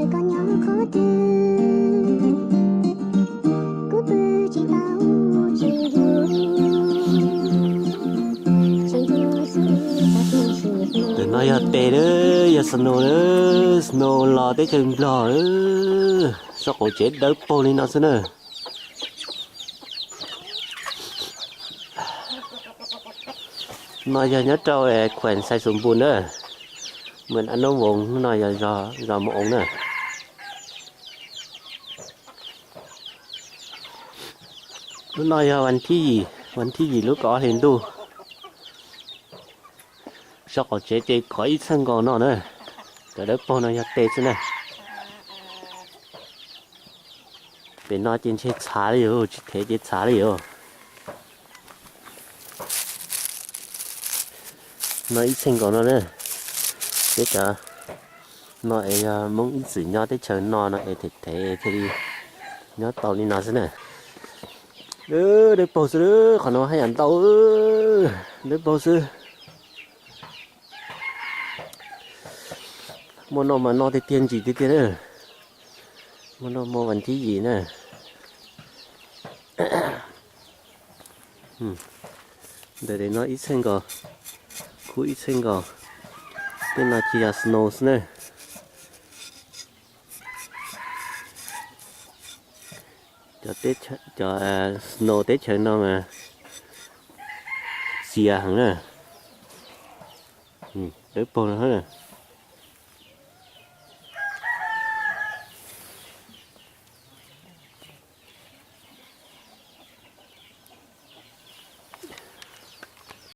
Tus no yog tes lawm, yog snow lawm, snow los teb chaws Nplog lawm. Saum qaum tsev dawb paug li no xwb na. No yog nyob rau khuem Xais Xus Npus na, Mws Ab Nub Voos, no yog zos Mus Oos na. Lub no yog vas thib yim, vas thib yim lub kaum ob hlis ntuj. Saum qaum tsev ces khov ib txheej nkaus no na, cov dawb paug no yog tes xwb na. Pem no ces ntshe txhav li yus, tsis thev ces txhav li yus. No ib txheej nkaus no na, peb cov no es yog Hmoob ib txwm nyob teb chaws no no es thev thev thiaj li nyob tau li no xwb na. Dawb paug xwb, qhov no haj yam ntau, dawb paug xwb. Muaj noj mas noj tiag tiag ntsim tiag tiag na. Muaj noj muaj vas thib yim na. Ntawm no ib txheej nkaus, khub ib txheej nkaus. Tej no ces yog snow xwb na. Cov snow teb chaws no mas txias heev na. Dawb paug no.